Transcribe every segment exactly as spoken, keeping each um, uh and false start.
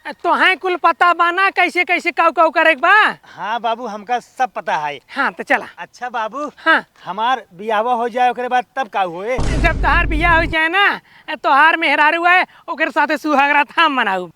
तोहैं कुल पता बा ना, कैसे कैसे काऊ काऊ करे के बा? हाँ बाबू, हमका सब पता है। हाँ, तो चला। अच्छा बाबू, हाँ। हमार बियाहवा हो जाए, ओकरे बाद तब का होए? जब तोहार बियाह हो जाए ना, तोहार मेहरारू आए, ओकरे साथे सुहाग रात हम मनाऊ।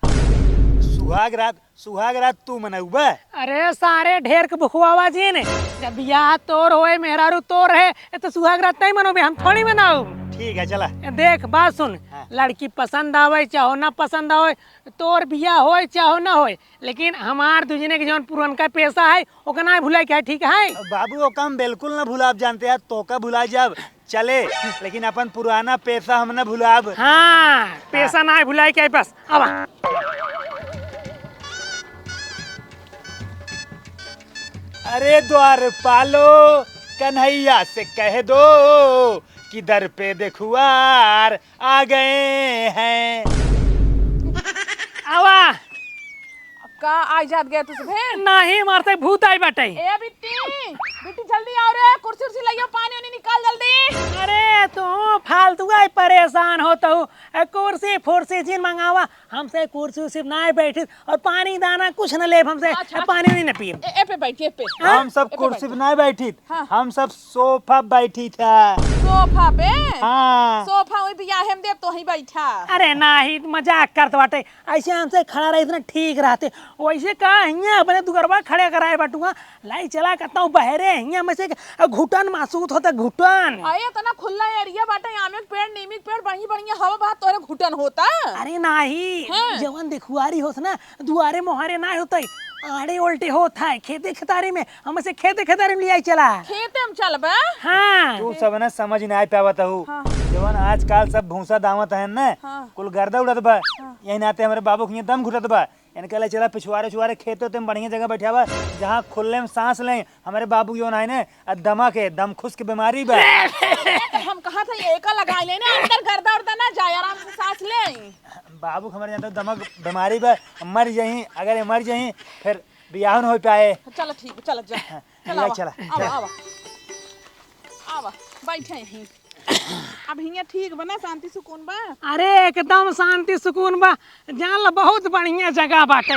सुहाग रात? सुहाग रात तू मनउबे? अरे सारे ढेर के बुखवावा जिन, जब बियाह तोर होए, मेहरारू तोर है, तो सुहाग रात नहीं मनउबे, हम थोड़ी मनाऊ। ठीक है, चला। देख, बात सुन, हाँ। लड़की पसंद आवे चाहो ना पसंद आवे, तोर बियाह होए चाहो ना होए, लेकिन हमार दुजने के जौन पुरनका पेशा है, ओका ना भुलाए के है, ठीक है? बाबू, ओका हम बिल्कुल ना भुलाब, जानते हैं, तोका भुला जाब, चले, लेकिन अपन पुराना पेशा हम न भुलाब। हाँ, पेशा ना भुलाए के, बस, आवा। अरे द्वारपालो, कन्हैया से कह दो कि दर पे देखुआर आ गए हैं। आवा। का आई जात गए तू सभे? नाही, मारते भूत आई बाटे। ए बिट्टी, बिट्टी जल्दी आओ रे, कुर्सी उर्सी लाइयो, पानी उनी निकाल जल्दी। अरे तू फालतू आई परेशान होत हूँ। ए, कुर्सी फुर्सी जिन मंगावा, हमसे कुर्सी उर्सी ना बैठी और पानी दाना कुछ न लेब हमसे। अच्छा, ए, पानी उनी न पीब। ए, ए पे बैठी, ए पे। हाँ? हम सब ए पे कुर्सी बैठी। पे ना बैठी, हाँ। हम सब सोफा बैठी था। सोफा पे? हाँ। सोफा वही बियाहे में देब तो वहीं बैठा। अरे नाही, मजाक करत बाटे। ऐसे हमसे खड़ा रहे इतना ठीक रहते। वैसे का हियाँ अपने दुगरवा खड़े कराए बाटुआ। लाई चला कहता हूँ बहरे हियाँ में से घुटन महसूस होता, घुटन। अरे इतना खुला एरिया बाटे, आमे के पेड़, नीमी के पेड़, बढ़िया बढ़िया हवा बहा, तोरे घुटन होता। अरे नाही, हाँ। जवन देखुआरी होत ना, दुआरे मोहारे ना होते, आड़े उल्टे होत है, खेते खेतारी में, हमसे खेते खेतारी में लियाई चला। खेते में चलबा? हाँ। तू सब ना समझ ना पावत हऊ। हाँ। जवन आजकल सब भूसा दावत है ना, हाँ। कुल गर्दा उड़त बा। हाँ। यही नाते हमरे बाबू के दम घुटत बा। इनके ले चला पिछुआरे उछुआरे खेते उते में बढ़िया जगह बैठावा, जहाँ खुले में सांस लें। हमरे बाबू जवन है ना, आ दमा के, दमखुस के बीमारी बा। तो हम कहा था ये एका लगाई लेना, अंदर गर्दा उर्दा ना जाए, आराम से सांस ले। बाबू के हमरे जानते हो दमा के बीमारी बा, मर जाई, अगर ये मर जाई, फिर बियाह न हो पाए। चलो ठीक बा, चलो जा। हाँ, चलो, ले आवा, चला, आवा, चला। आवा। आवा, बैठे यहीं। अब हियाँ ठीक बा ना, शांति सुकून बा? अरे एकदम शांति सुकून बा। जान ला बहुत बढ़िया जगह बाटे,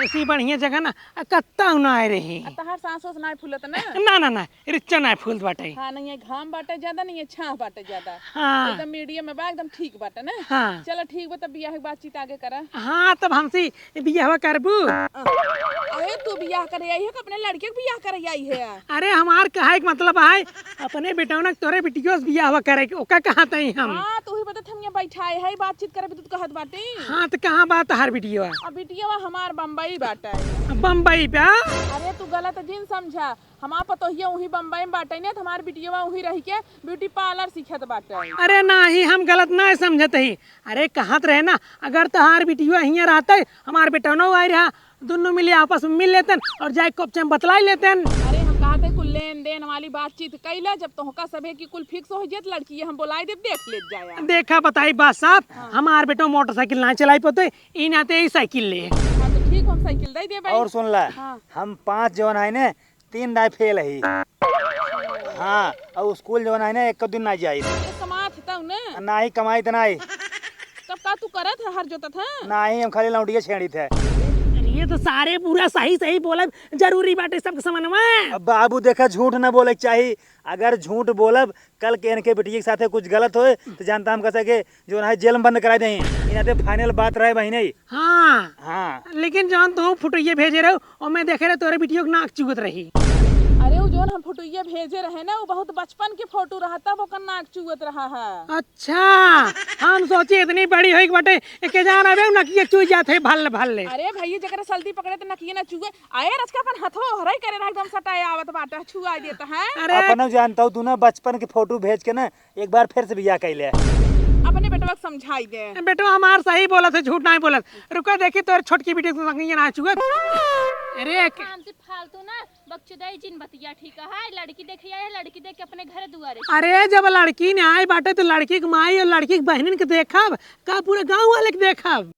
ऐसी बढ़िया जगह ना, आ, कत्ता ना आए रही। आ तहार सांस ओस ना फूलत ना? ना, ना, ना, रिच्चा ना फूलत बाटे। हाँ, नहीं है घाम बाटे ज्यादा, नहीं है छाह बाटे ज्यादा। हाँ। एकदम मीडियम में बा, एकदम ठीक बाटे ना? हाँ। चलो ठीक बा, तब बियाह के बातचीत आगे करा। हाँ, तब हमसे बियाहवा करबू? अरे तू बियाह करे आई है कि अपने लड़के के बियाह करे आई है? अरे हमार कहे के मतलब है, अपने बेटौना के तोरे बिटियो से बियाहवा करे के, ओका कहत हई हम। हाँ, तो वही बता हम यहाँ बैठाए है, बातचीत करे भी तू कहत बाटे। हाँ, तो कहाँ बा तहार बिटियो? अब बिटियो हमार बम्बई बाटे। बम्बई बा? अरे तू गलत जिन समझा, हमार पतोहिया वही बम्बई में बाटे ने, तो हमार बिटियो वही रह के ब्यूटी पार्लर सीखत बाटे। अरे नाही, हम गलत ना समझत ही। अरे कहत रहे ना, अगर तहार बिटियो हियाँ रहते, हमार बेटौनो आई रहा, दुन्नू मिली आपस में मिल लेतन और जाए कोपचे में बतलाई लेतन। अरे हम कहत है कुल लेन देन वाली बातचीत कैला, जब तोहका सभे की कुल फिक्स हो जात, लड़की हम बोलाई देब, देख लेत जाया। देखा बताई बात साफ, हाँ। हमार बेटो मोटरसाइकिल ना चलाई पोते, ई नाते ई साइकिल ले। हाँ तो ठीक, हम साइकिल दे देबे। और सुन ला, हाँ। हम पाँच जवन है ने, तीन दाई फेल ही। हाँ, और स्कूल जवन है ना, एक दिन ना जाई। ये समाज तब ना। ना ही कमाई त ना ही। तब का तू करत है, हर जोतत है? ना ही, हम खाली लौंडिया छेड़ित है। अरे ये तो सारे पूरा सही सही बोलब, जरूरी बाटे सबके समनवा। अब बाबू देखा, झूठ ना बोले के चाही। अगर झूठ बोलब, कल के इनके बिटिया के साथे कुछ गलत होए, तो जानता हम कैसे के जवन है जेल में बंद कराई दें। इनाते फाइनल बात रहे बहिने। हाँ। हाँ। लेकिन जौन तू फोटोइये भेजे रहो, ओमे देखे रहे तोरे बिटियो के नाक चुअत रही। अरे, उ जौन हम फोटोइये भेजे रहे ना, उ बहुत बचपन के फोटो रहा, तब ओकर नाक चुअत रहा है। अच्छा, हम सोचे इतनी बड़ी होई के बाटे, एके जान अबे नकिया चुई जात है भल भल ले। अरे भैया, जेकरे सर्दी पकड़े त नकिया ना चुए। आए रचका अपन हथो हराई करे रहा, एकदम सटाए आवत बाटे, छुआ देत है। अरे। अपनो जानता हूँ तू ना, बचपन के फोटो भेज के ना एक बार फिर से बियाह कैले। अपने बेटवा के समझाई दे। बेटवा हमार सही बोलत है, झूठ नहीं बोलत। रुका देखी तोर छोटकी बेटी के संग ये ना चुअत। अरे एक शांति, फालतू ना बकचोदाई जिन बतिया, ठीक है? लड़की देखे आई है, लड़की देख के अपने घर दुआरे। अरे जब लड़की ने आए बाटे तो लड़की के माई और लड़की के बहनिन के देखब, का पूरा गाँव वाले के देखब?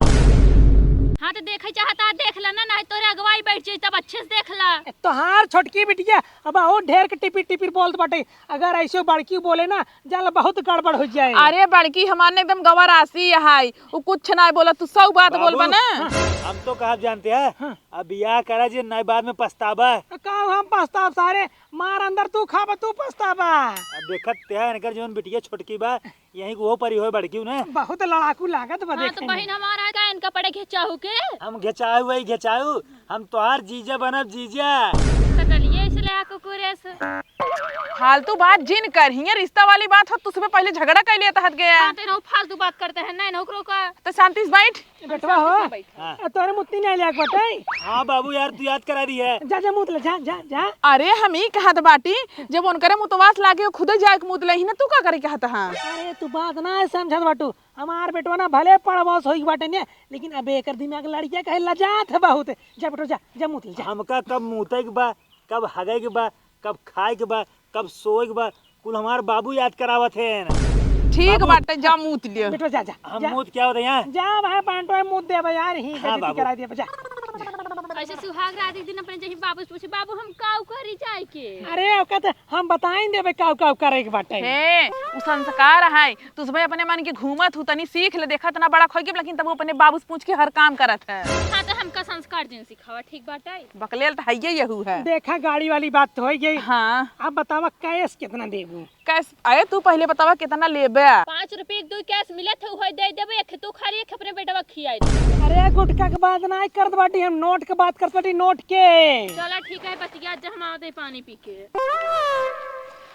हाँ, तो देखे चाहता है, देख लेना, नहीं तोरे अगुवाई बैठ जाई, तब अच्छे से देख ला। ए, तोहार छोटकी बिटिया अब बहुत ढेर के टिपिर टिपिर बोलत बाटे। अगर ऐसे बड़की बोले ना, जान ला बहुत गड़बड़ हो जाए। अरे बड़की हमार ने एकदम गंवारासी है, उ कुछ ना बोला, तू सौ बात बाबू, बोलबा ना। हाँ। हम तो कहा जानते हैं, हाँ। अब बियाह करा जे, नहीं बाद में पछताबा। का हम पछताब सारे, मार अंदर तू खाबा, तू पछताबा। अब देखत ते है, इनकर जौन बिटिया छोटकी बा, यहीं को परी होए बड़की ने। बहुत लड़ाकू लागत बा हाँ, देखे तो में। बहिन हमारा का इनका पड़े घेचाऊ के? हम घेचाऊ है, घेचाऊ। हम तोहार जीजा बनब, जीजा। तो चलिए इसलिए कुकुरे से। फालतू बात जिन कर, हियां रिश्ता वाली बात हो, तुझसे पहले झगड़ा कर लिया तहत गया। हाँ, तो इन्हों फालतू बात करते हैं ना, इन्हों को रोका। तो शांति से बैठ। बेटवा हो, शांति से बैठ। हाँ। आ, तोरे मुत्ती नहीं लिया के बताई। हाँ बाबू यार, तू याद करा दी है। जा, जा, मूत ले, जा, जा, जा। अरे, हम ई कहत बाटी, जब उनकरे मुतवास लागे, खुदे जाए के मूत लेही ना, तू का करे कहत हाँ? अरे, तू बात ना है समझत बाटू। हमार बेटवा ना भले पढ़वास होई बाटे ने, लेकिन अबे एकर दिमाग लड़किया कहे लजात है बहुत। जा बेटवा, जा, जा मूत ले, जा। हमका कब मूते के बा, कब हगे के बा, कब खाए के बा, कब सोए के बा, कुल हमार बाबू याद करावत हैं। ठीक बाबू। बाटे, जा मूत लियो। बेटवा जा, जा, हम जा। मूत क्या होता है यहाँ? जा भाई, पांटो है, मूत दे भाई यार, ही हाँ, बेइज्जती बाबू। करा दिया, जा। ऐसे सुहाग रात एक दिन अपने जही बाबू से पूछे, "बाबू, हम काऊ करी जाए के?" अरे, ओका तो हम बताइन देबे काऊ काऊ करे के बाटे। हे, उ संस्कार है, तू सब अपने मन के घूमत हूँ, तनी सीख ले, देखा इतना बड़ा खोई के, लेकिन तब वो अपने बाबू से पूछ के हर काम करत है। हाँ, तो हमका संस्कार जिन सिखावा, ठीक बाटे? बकलेल तो हइये यहू है। देखा, गाड़ी वाली बात तो हो गई। हाँ। अब बतावा, कैश कितना देबू? कैश? अरे, तू पहले बतावा, कितना लेबे? पाँच रुपये एक दो कैश मिले थे, उहे दे देबे, एक तू खा ली, एक अपने बेटवा खियाई दे। अरे, गुटखा के बात ना करत बाटी, हम नोट के बात करत बाटी, नोट के। चला, ठीक है, बतिया जा, हम आवत है पानी पी के।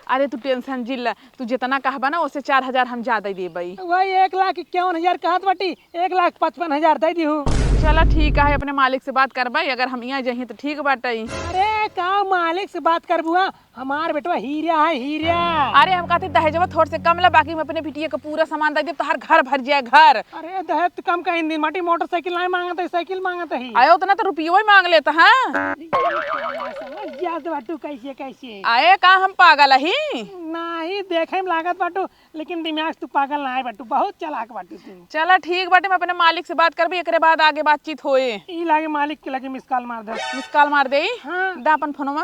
अरे, तू टेंशन जिन ला, तू जितना कहबा ना, ओसे चार हजार हम ज्यादा देबई। वही एक लाख इक्यावन हजार कहत बाटी, एक लाख पचपन हजार दे दीहू। चला ठीक है, अपने मालिक से बात करबे, अगर हम यहाँ जही तो ठीक बाटे। अरे का मालिक से बात करबू? हाँ, हमार बेटवा हीरा है, हीरा। अरे हम कहते दहेजवा थोड़ से कम ला, बाकी हम अपने बिटिया का पूरा सामान दे देब, तोहार घर भर जाए, घर। अरे दहेज तो कम कहीं दिन माटी, मोटरसाइकिल नहीं मांगत है, साइकिल मांगत है। आयो उतना तो रुपयो ही मांग लेता, हाँ। समझ जात बाटू कैसे कैसे। आए का हम पागल ही? नहीं, देखे में लागत बाटू। लेकिन दिमाग से तू पागल ना है बाटू, बहुत चालाक बाटू तू। चला ठीक बाटे, हम अपने मालिक से बात करबे, एकरे बाद आगे बातचीत होए। ई लागे मालिक के लगे मिस कॉल मार दे। मिस कॉल मार दे? हाँ। दा अपन फोनवा।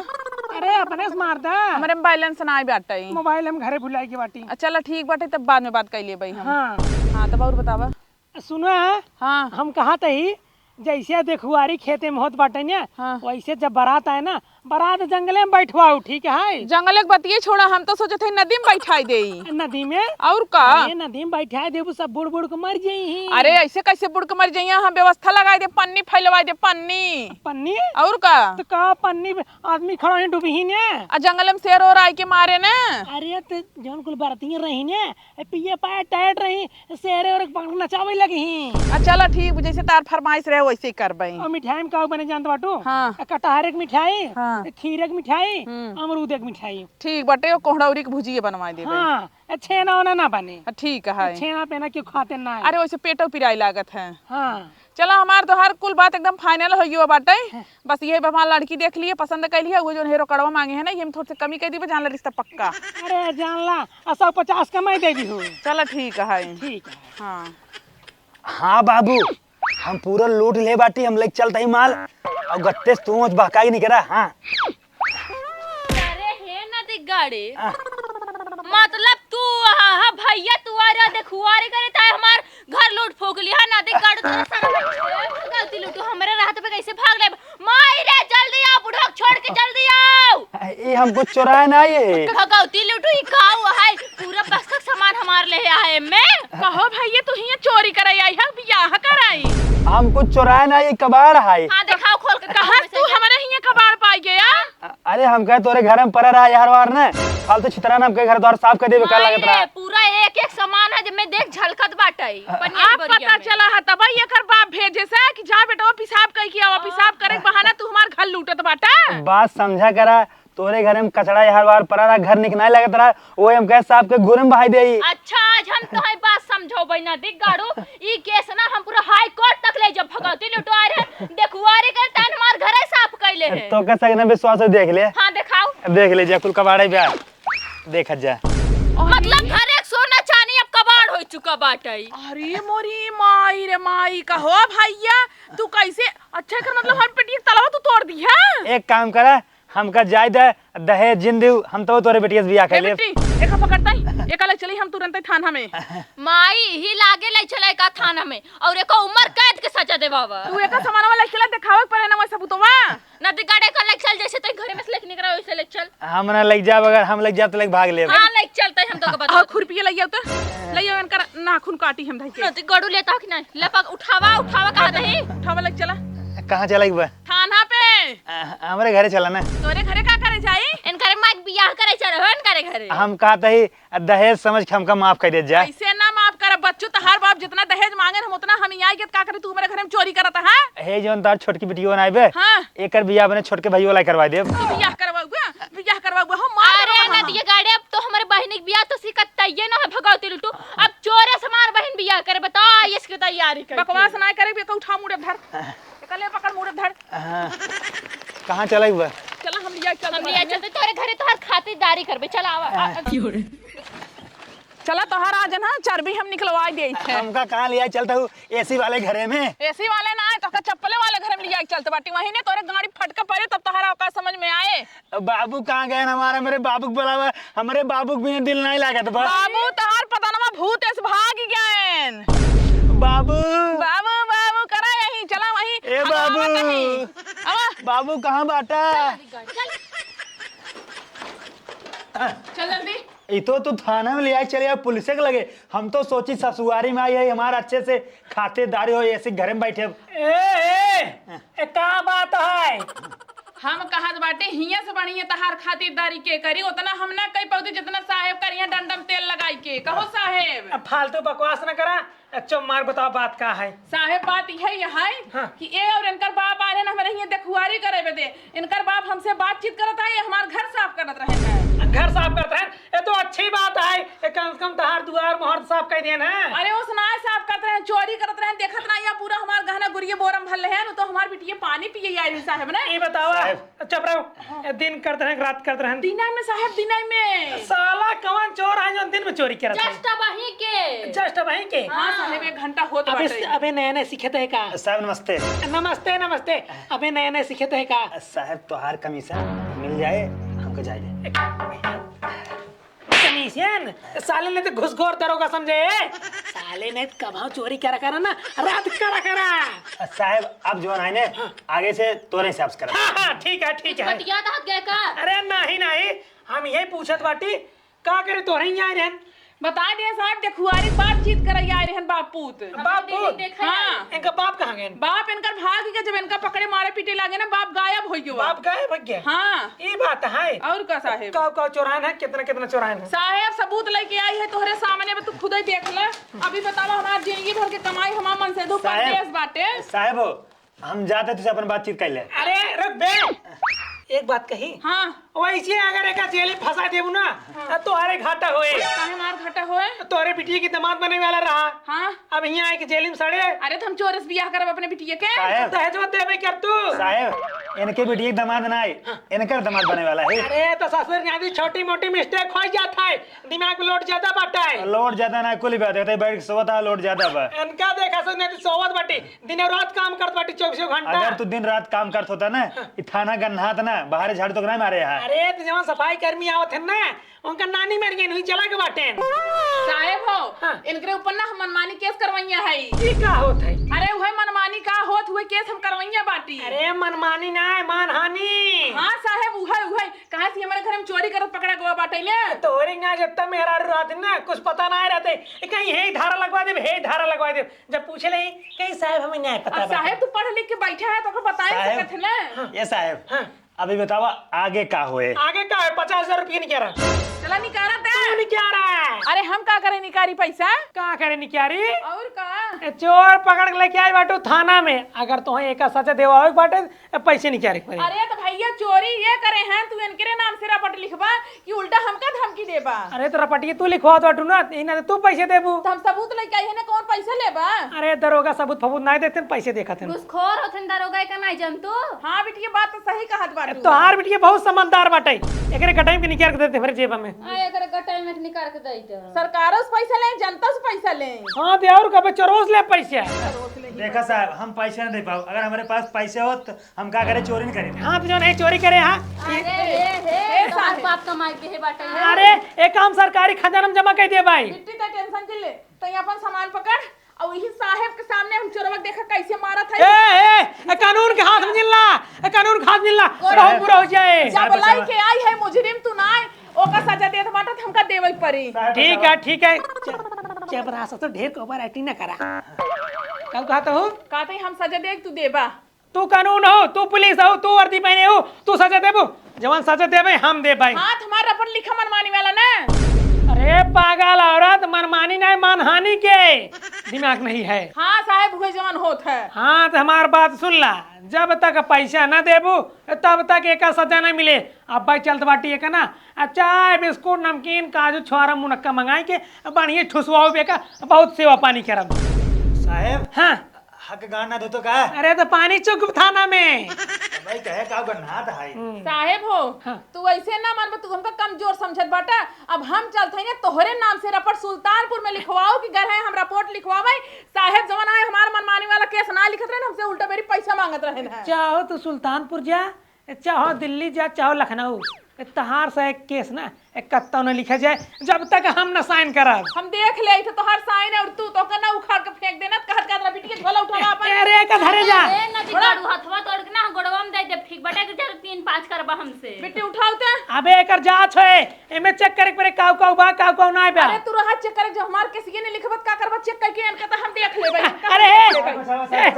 अरे अपने से मार दा। हमरे में बैलेंस ना आए बाटे। मोबाइल हम घरे भुलाई के बाटी। आ, चला ठीक बाटे, तब बाद में बात कर लेबे हम। हाँ। हाँ, तब और बतावा। सुना, हाँ। हम कहत ही, जैसे देखुआरी खेते में होत बाटे ना, हाँ। वैसे जब बारात आए ना, बारात जंगले में बैठवाऊ, ठीक है? जंगले के बतिये छोड़ा, हम तो सोचत हई नदी में बैठाई देई। नदी में? और का? अरे नदी में बैठाई देबू, सब बुड़ बुड़ के मर जइहीं। अरे ऐसे कैसे बुड़ के मर जइहीं? हम व्यवस्था लगाई दे, पन्नी फैलवाई दे, पन्नी। पन्नी? और का? तो का पन्नी पे आदमी खड़ा ही डूबी ही ने? आ जंगल में शेर और आए के मारे ने। अरे तो जौन कुल बरतिये रही ने, ए, पिए पाए टाइट रही, शेरे और पकड़ नचावे लगी ही। आ, चला ठीक, जैसे तार फरमाइश रहे, वैसे ही करबे। और मिठाई में का बने जानत बाटू? हाँ। ए, कटहरे के मिठाई, हाँ। ए, खीरे के मिठाई, हम्म। अमरूदे के मिठाई। ठीक बाटे, वो कोहड़ौरी के भुजिया बनवा देबे। हाँ, ए, छेना ओना ना बने। हाँ, ठीक है। ए, छेना पेना क्यों खाते ना है। अरे, वैसे पेटो पिराई लागत है। हाँ। चला, हमार तोहार कुल बात एकदम फाइनल हो गयो बाटे। हाँ। बस ये हमार लड़की देख लिए, पसंद कर लिए, वो जो हेरो कड़वा मांगे है ना, ये हम थोड़े से कमी कर दीबे, जान ला रिश्ता पक्का। अरे, जान ला, आ सौ पचास कमाई दे दी हो। चला, ठीक है। ठीक है। हाँ। हाँ बाबू, हम पूरा लूट ले बाटी, हम लेके चलत ही माल। और गत्ते से तू बहकाई नहीं करा, हाँ। अरे हे नदी गाड़े, आ। मतलब तू, हाँ, हाँ, भैया तू आ रहा, देखुआरे करे, ताए हमार घर लूट फूक लिया, नदी गाड़े, तोरा सारा गलती लूटू, हमरे रात पे कैसे भाग ले? माई रे, जल्दी आओ, बुढ़वा छोड़ के जल्दी आओ। ए, हम कुछ चोराए ना ये। भगवती लूटू, ई का हुआ है? पूरा बक्सा सामान हमार ले आए में। कहो भैया, तू हियां चोरी करे आई है, बियाह कराई? हम कुछ चोराए ना, ये कबाड़ है। हाँ, दिखाओ खोल के, कहाँ कहाँ में से तू क्या? हमारे हियां कबाड़ पाई गया? अ-, अरे, हम कहे तोरे घर में पड़ा रहा यार वार ने, फालतू छितरा ने हमके घर द्वार साफ कर देबे, का माई लागत रे, रहा? पूरा एक एक सामान है, जे में देख झलकत बाटे, अ-, पनिया के आप बोरिया पता में। चला है तब एकर बाप भेजे से कि जा बेटवा पेशाब कई के आवा, पेशाब करे के बहाना तू हमार घर लूटत बाटा। बात समझा करा, तोरे घर में कचड़ा यार वार पड़ा रहा, घर निक नहीं लगत रहा, वो हम कहे साफ के घूरे में बहाई देई। अच्छा, आज हम तोहई बात समझौबै ना, देख गाड़ू, ई केस ना हम पूरा हाई कोर्ट तक ले जब भगवती लुटवा रहे, देखुआरे कर तान हमार घरे साफ कैले है। तो कैसे ना विश्वास हो, देख ले। हाँ, दिखाओ। देख ले, जा कुल कबाड़े बा, देखत जा। मतलब घर एक सोना चानी अब कबाड़ हो चुका। बाटई। अरे मोरी माई रे माई, कहो भैया, तू कैसे? अच्छा, एकर मतलब हम बेटी एक तलवा तू तोड़ दी है? एक काम करा, हमका जाए दे, दहेज जिन देउ, हम तो तोरे बेटिया से बियाह ए कर लेब। बेटी, एका पकड़ता ही, एका ले चली हम तुरंत थाना में। माई ही लागे ले चले का थाना में, और एको उम्र कैद के सजा देवावा। तू एका सामानवा ले चला, देखावे के पड़े ना वैसे बुतवा। ना तो गाड़े का ले चल, जैसे तई घरे में से लेके निकला वैसे ले चल। हम ना ले जाब, अगर हम ले जाब तो लेके भाग लेब। हाँ, ले चलते हम तो के आ बता। खुरपी ले आओ तो, ले आओ इनकर नाखून काटी हम धई के। ना तो गड़ू लेता हो कि नहीं? ले पग उठावा, उठावा कहा दही। उठावा ले चला। कहाँ चला एक बार? थाना पे। आ, हमरे घरे चला ना। तोरे घरे का करे जाई? इनकरे माँ के बियाह करे चले हो, इनकरे घरे। हम कहत ही, दहेज समझ के हमका माफ कर दे जा। ऐसे ना माफ कर बच्चू, तहार बाप जितना दहेज मांगे हम उतना हम यहाँ के का करे, तू हमारे घर में चोरी करत है? हे जौन तार छोटकी बिटिया ना आइबे, हाँ। एकर बियाह अपने छोटके भैया ला करवा देब। तू बियाह करवाउबे, बियाह करवाउबे, हम मार अरे देबो ना हम। दिए गाड़ी, अब तो हमारे बहिनी के बियाह तो सिकत तैये ना है भगवती लुटू, अब चोरे से हमार बहिन बियाह करे, बताओ इसकी तैयारी कर। बकवास ना करे, बेटा उठा मुड़े धर। एकले पकड़, मुड़े धर। हाँ। कहाँ चला हुआ? चला, हम लिया चलते हम लिया बानी। चलते तोरे घरे तोहर खातिरदारी करबे, चला आवा। हाँ। चला तोहर आज ना चर्बी हम निकलवा देइत है। हमका कहाँ लिया चलता हूँ? एसी वाले घरे में। एसी वाले ना है, तोहका चप्पले वाले घरे में लिया चलते बाटी। वहीं ने तोरे गाड़ी फटका पड़े, तब तोहरा औकात समझ में आए। बाबू कहाँ गए हमारा? मेरे बाबू के बुलावा, हमरे बाबू के बिना दिल नहीं लागत बा। बाबू तहार पतनवा भूत ऐसे भाग गएन। बाबू। बाबू, बाबू करा यहीं, चला वहीं, ए भगवान बाबू। कहीं। आवा। बाबू कहाँ बाटा? चल जल्दी। ई तो तू थाना में ले आए चले आओ पुलिस के लगे। हम तो सोची ससुआरी में आई है हमारा अच्छे से खातिरदारी हो, ऐसे घर में बैठे। ए, ए, ए, का बात है? हम कहत बाटे, हियां से बढ़िया तहार खातिरदारी के करी, उतना हम ना कह पाउती, जितना साहेब करिया डंडम तेल लगाई के। कहो साहेब। अब फालतू बकवास न करा। अच्छा मार बताओ बात का है? साहेब बात यह है हाँ। कि ए और इनकर बाप आ रहे ना हमारे हियां देखुआरी करे बदे। इनकर बाप हमसे बातचीत करत है, ये हमार घर साफ करत रहे हैं। घर साफ करत रहे, ये तो अच्छी बात है। ये कम से कम तहार दुआर मोहर साफ कर दिए ना। अरे उस ना साफ करत रहे, चोरी करत रहे, देखत ना या पूरा हमार गहना गुरिये बोरम भर ले हैं, तो हमार बिटिये पानी पिए आई रही साहेब ना। ये बतावा, साहेब। चुप रहो। हाँ। ए, दिन करत रहे, रात करत रहे। दिना में साहेब, दिना में। साला कौन चोर है जो दिन में चोरी करत है? Just अबही के। Just अबही के? हाँ, साहेब, एक घंटा होत अबे, बाटे। अबे नया नया सीखे तो है का? साहेब, नमस्ते। नमस्ते, नमस्ते। अबे नया नया सीखे तो है का? साहेब, तोहार कमीशन मिल जाए, हमको जाए दे। कमीशन? साले ने तो घुसखोर दरोगा समझे। साले ने कभाव चोरी करा करा ना, रात करा करा। साहेब, अब जो है ना, हाँ। आगे से तोरे हिसाब से करा। हाँ, हाँ, ठीक है, ठीक है। बतिया तो हट गए का? अरे नहीं, नहीं, हम यही पूछत बाटी, का करे तोरे ही आए रहन? बता दिया साहेब, देखुआरी बातचीत करे आए रहन बाप पूत। बाप पूत? देखा हाँ। है। इनका बाप कहाँ गए? बाप इनकर भाग गए, जब इनका पकड़े मारे पीटे लागे ना, बाप गायब हो गयो। बाप गायब हो गया? हाँ। ई बात है। और का साहेब? का, का चोरान है, कितना, कितना चोरान है? साहेब, सबूत लेके आई है तोहरे सामने, अब तू खुद ही देख ले। अभी बतावा, हमार जिंदगी भर के कमाई, हमार मन से दू साहेब, परदेश बाटे। साहेब हो, हम जाते तुझसे अपन बातचीत कर ले। अरे रुक बे, एक बात कही। हाँ। वैसे अगर एका जेल में फंसा देबू ना, हाँ। तो तोहरे घाटा होए। काहे मार घाटा होए? तोहरे बिटिया के दामाद बने वाला रहा। हाँ। अब यहाँ एक जेल में सड़े। अरे तो हम चोर से बियाह करब अपने बिटिया के। साहेब। दहेज मत देबे कर तू। साहेब, इनके बिटिया के दामाद ना आए, हाँ। इनकर दामाद बने वाला है। अरे तो ससुर न्यायाधीश छोटी मोटी mistake हो जाता है, दिमाग में load ज्यादा बाटा है। Load ज्यादा ना, कुल बात है, बैठ के सोवत है, load ज्यादा बा। इनका देखा से नहीं तो सोवत बाटी। दिने रात काम करत बाटी चौबीसों घंटा। अगर तू दिन रात काम करत होता ना, हाँ। ई थाना गन्हात ना, बाहरे झाड़ू तक ना मारे यहाँ। अरे, तो जवन सफाई कर्मी आवत है ना, उनका नानी मर गई, नहीं चला के बाटे। साहेब हो, हाँ। इनकरे ऊपर ना हम मनमानी केस करवैया है। ई का होत है? अरे, उहे मनमानी का होत हुए केस हम करवैया बाटी। अरे, मनमानी ना है, मानहानि। हाँ साहेब, उहे, उहे। कहाँ से हमारे घर में चोरी करत पकड़ा गवा बाटे ले? तोरे यहाँ जितना मेहरारू रहत ना, कुछ पता ना रहते। कहीं हे धारा लगवा दे, हे धारा लगवा दे। जब पूछे ले, कहीं साहेब हमें न्याय पता अब बा। साहेब तू पढ़ लिख के बैठा है, तो ओकर बताए साहेब, सकत है ना। हाँ। ये साहेब, हाँ। अभी बतावा आगे का होए? आगे का है? पचास हजार रुपये निकारा। चला निकारा दे। तू निकारा। अरे हम का करे निकारी पैसा? का करे निकारी? और का? ए, चोर पकड़ के लेके आई बाटू थाना में। अगर तोहे एका सजा देवा होए बाटे, ए, पैसे निकारे के पड़े। अरे तो भाई ये चोरी ये करे हैं, तू इनकरे नाम से रपट लिखबा कि उल्टा हमका धमकी देबा? अरे तो रपटिया तू लिखवा दो टूना, इन्हें तो तू पैसे देबू। तो हम सबूत लेके आई है ना, कौन पैसे लेबा? अरे दरोगा सबूत फबूत नाहीं देखते, पैसे देखत हैं। घुसखोर होथन दरोगा, एका नाहीं जानतू? हाँ बिटिया, बात तो सही कहत बाटू। तोहार बिटिया बहुत समझदार बाटे, एकरे गटाई में निकाल के देते फिर जेबा में। आ, एकरे गटाई में निकाल के दे दे। सरकारों से पैसा ले, जनता से पैसा ले। हाँ दे, और कबे चोरों से ले पैसा। देखा साहब, हम पैसा न दे पाओ, अगर हमरे पास पैसा होत हम का करे, चोरी न करे। हाँ, तो जौन है चोरी करे, हाँ। अरे, हे, हे, हे, तोहार साहब। बाप कमाई के हे बाटे, हे। अरे, एक काम सरकारी खजाना में जमा कर दे भाई। बिट्टी, ते टेंशन के ले, तई अपन सामान पकड़, और यही साहेब के सामने हम चोरवा के देखा कैसे मारत है। ए, ए, ए, कानून के हाथ में जिन ला, ए, कानून के हाथ में जिन ला, गोड़ बहुत बुरा हो जाए। जब साहब, लाई साहब। के आई है मुजरिम तू ना, ओका सजा देत बाटा, तो हमका देवे के पड़ी। साहब, ठीक साहब। है, ठीक है। च-, चपरासा तो ढेर ओवर एक्टिंग ना करा। का कहत हो? कहते हम सजा दे, तू देबा। तू कानून हो, तू पुलिस हो, तू वर्दी पहने हो, तू सजा देबू, जवन सजा देबे हम देबे। हाथ मार अपन लिखा मनमानी वाला ना। अरे पागल औरत, मनमानी नहीं, मानहानि के दिमाग नहीं है। हाँ साहेब, उहे जवन होत है। हाँ तो हमार बात सुन ला, जब तक पैसा ना देबू तब तक एका सजा ना मिले। अब भाई चलत बाटी एक ना, आ चाय बिस्कुट नमकीन काजू छोहारा मुनक्का मंगाई के बढ़िया ठुसवाओ बेका, बहुत सेवा पानी करब। साहेब, हाँ। हक गांड ना धोतो का? अरे तो पानी चुक थाना में। भाई कहे का गन्हात है। हम्म। साहेब हो, हाँ। तू ऐसे ना मानबो, तू हमका कमजोर समझत बाटा। अब हम चलत हई ना तोहरे नाम से रपट सुल्तानपुर में लिखवाओ कि घर है हम रपोर्ट लिखवावे। साहेब जवन आए हमार मनमानी वाला केस ना लिखत रहे ना, हमसे उल्टा बेरी पैसा मांगत रहे ना। चाहो तू सुल्तानपुर जा, चाहो दिल्ली जा, चाहो लखनऊ, तहार से एक केस ना एक कत्ता न लिखा जाए, जब तक हम न साइन करब। हम देख ले तो तोहार साइन है और तू तो ना उखाड़ के फेंक देना, कहत कहत रहा बिटिया झोला उठावा अपन। अरे का धरे जा। ए, ना जी, छोड़ा। काड़ू हथवा तोड़ के ना गोड़वा में दे दे, ठीक बटे कि चल तीन पाँच करबा हमसे। बिट्टी उठाओ ते। अबे एकर जांच होए, एमे चेक करे के पड़े काऊ काऊ बा, काऊ काऊ ना बा। अरे तू रहा चेक करे, जो हमार केस ये नहीं लिखबत का करबा चेक करके इनका तो हम देख लेबे। अरे, हम देख लेबे। ए,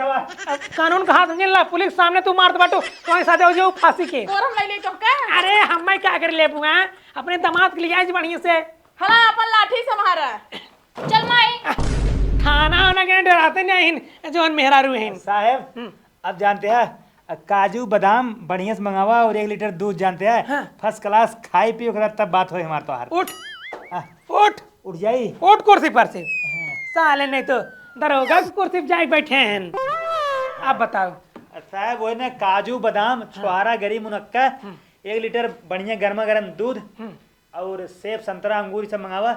अब कानून का हाथ में ला, पुलिस सामने तू मारत बाटू, कोई साथे हो जाऊ फांसी के। तोर हम ले ले तो का? अरे हम मैं क्या कर लेबू हैं? अपने दामाद के लिए आज बढ़िया से। हला अपन लाठी संभारा। चल माई। थाना वाना के डराते नहीं हैं, जौन मेहरारू हैं। साहेब, हम्म। अब जानते हैं, काजू बादाम बढ़िया से मंगावा और एक लीटर दूध जानते हैं, हाँ। फर्स्ट क्लास खाई पी, ओकरा तब बात होई हमार तोहार। उठ, हाँ। उठ। उठ जाई? उठ कुर्सी पर से। हाँ। साले नहीं तो दरोगा की कुर्सी पे जाए बैठे हैं। आप बताओ। साहेब, वही ना काजू बादाम, हाँ। छोहारा गरी मुनक्का, हम्म। एक लीटर बढ़िया गर्मा गर्म दूध, हम्म। और सेब, संतरा, अंगूर, ई सब मंगावा,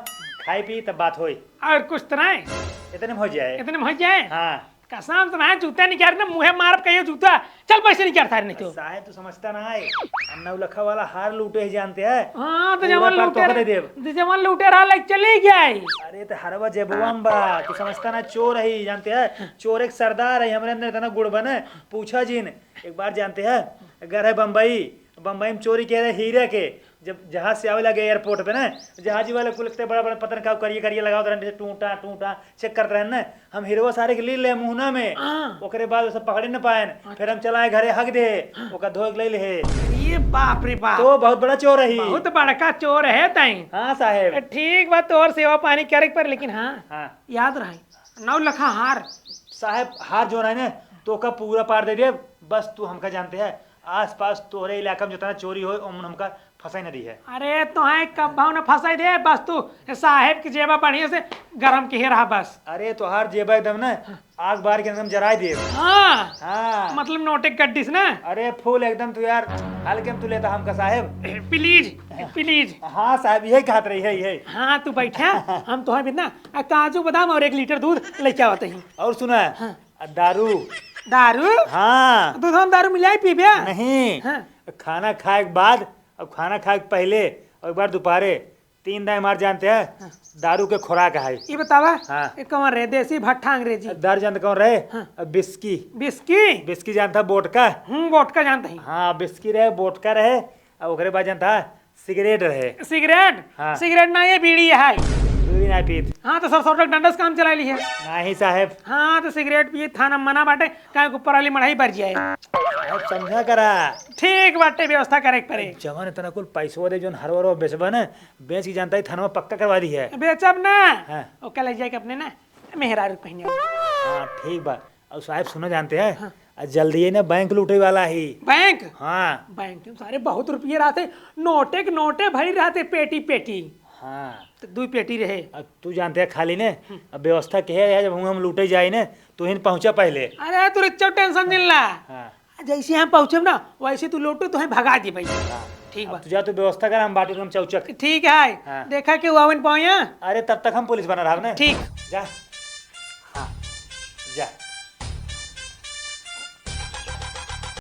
खाई पी, तब बात होई। और कुछ तो नहीं? इतने में हो जाए। इतने में हो जाए? हाँ। कसम से मैं जूता निकाल ना, मुँहे मारब कहियो जूता। चल पैसे निकाल सारे नहीं तो। साहेब, तू समझता ना है। हम नौलखा वाला हार लूटे ही जानते हैं। हाँ, तो पूरा जवन पर लूटे तोहके रहा, दे देब। तो जवन लूटे रहा, लाइक चले गया है। अरे, तो हरवा जेबुआ में बा, तू समझता ना, चोर है, जानते हैं? चोर एक सरदार है, हमरे अंदर इतना गुण बने, पूछा जिन। एक बार जानते हैं, अगर है बम्बई, बम्बई में चोरी किया रहे हीरे के, जब जहाज से आवे लगे एयरपोर्ट पे ना, जहाजी वाले कुल इतने बड़ा बड़ा पतन का करिए करिए लगावत रहन, जैसे टूटा टूटा चेक करत रहन ना, हम हीरो सारे के ले ले मुहना में, हाँ। ओकरे बाद उसे पकड़े न पाएन, हाँ। फिर हम चलाए घरे हक दे, हाँ। ओका धोए के ले ले। ये बाप रे बाप। तो बहुत बड़ा चोर रही। बहुत बड़का चोर है ताई। हाँ साहेब। ठीक बात, तोर सेवा पानी करे के पर, लेकिन हाँ, हाँ। याद रहे, नौ लखा हार। साहेब, हार जो रहे ना, तो का पूरा पार दे दे, बस तू हमका जानते हैं, आसपास तोहरे इलाका में जितना चोरी होए, ओमन हमका फंसाई न दी है। अरे, तोहे कब्बो न फंसाई दे, बस तू साहेब की जेबा बढ़िया से गरम किहे रहा बस। अरे, तोहार जेबा एकदम ना आग बार के एकदम जराई दे। हाँ। हाँ। मतलब नोटे गड्डी से ना। अरे, फुल एकदम तू यार, हल्के में तू लेता हमका साहेब। प्लीज, प्लीज। हाँ साहेब, यही कहत रही है, यही। हाँ, तू बैठा, हम तोहे बिना आ काजू बादाम और एक लीटर दूध लेके आवत ही। और सुना, हाँ। आ दारू। दारू? हाँ। दूध में दारू मिलाई पीबे? नहीं। हाँ। खाना खाए के बाद, अब खाना खाए के पहले और एक बार दोपहरे, तीन दाई हमार जानते हैं, हाँ। दारू के खुराक है। ये बतावा, हाँ। ये कौन रहे, देसी भट्ठा अंग्रेजी? दारू जानते कौन रहे? हाँ। अब बिस्की। बिस्की? बिस्की जानता, वोडका? हम्म, वोडका जानते हैं। हाँ, बिस्की रहे, वोडका रहे, और ओकरे बाद जानता, सिगरेट रहे। सिगरेट? हाँ। सिगरेट ना, ये बीड़ी है। बीड़ी ना पीत। हाँ, तो सर, सर, डंडस काम चला ली है। नहीं साहेब। हाँ, तो सिगरेट पिए थाना मना बाटे, काहे के ऊपर वाली मढ़ाई बढ़ जाए। साहेब, समझा करा। ठीक बाटे, व्यवस्था करे के पड़े। जवन इतना कुल पैसवा दे, जवन हरवा बेचबा ना, बेच के जानता ही थाना पक्का करवा दी है। बेचब ना। हाँ। ओके ले जाके अपने ना मेहरारू पहने। हाँ, ठीक बा। और साहेब, सुना जानते हैं, हाँ। आ जल्दी ही ना बैंक लूटे वाला ही। बैंक? हाँ। बैंक में सारे बहुत रुपये रहते, नोटे के नोटे भरी रहते, पेटी पेटी। हाँ। तो दुई पेटी रहे। अब तू जानते है खाली ने, अब व्यवस्था के है, जब हम, हम लूटे जाए ने, तू हिन पहुँचा पहले। अरे तू रिक्शा टेंशन जिन ला। हाँ। जैसे हम पहुँचब ना, वैसे तू लौटो तो है भगा दी भाई। ठीक बा। अब तू जा, तू व्यवस्था कर, हम बाटी हम चौचक। ठीक है। हाँ। देखा के वो आवन पाओ यहाँ। अरे तब तक हम पुलिस बना रहा ना। ठीक। जा। हाँ। जा।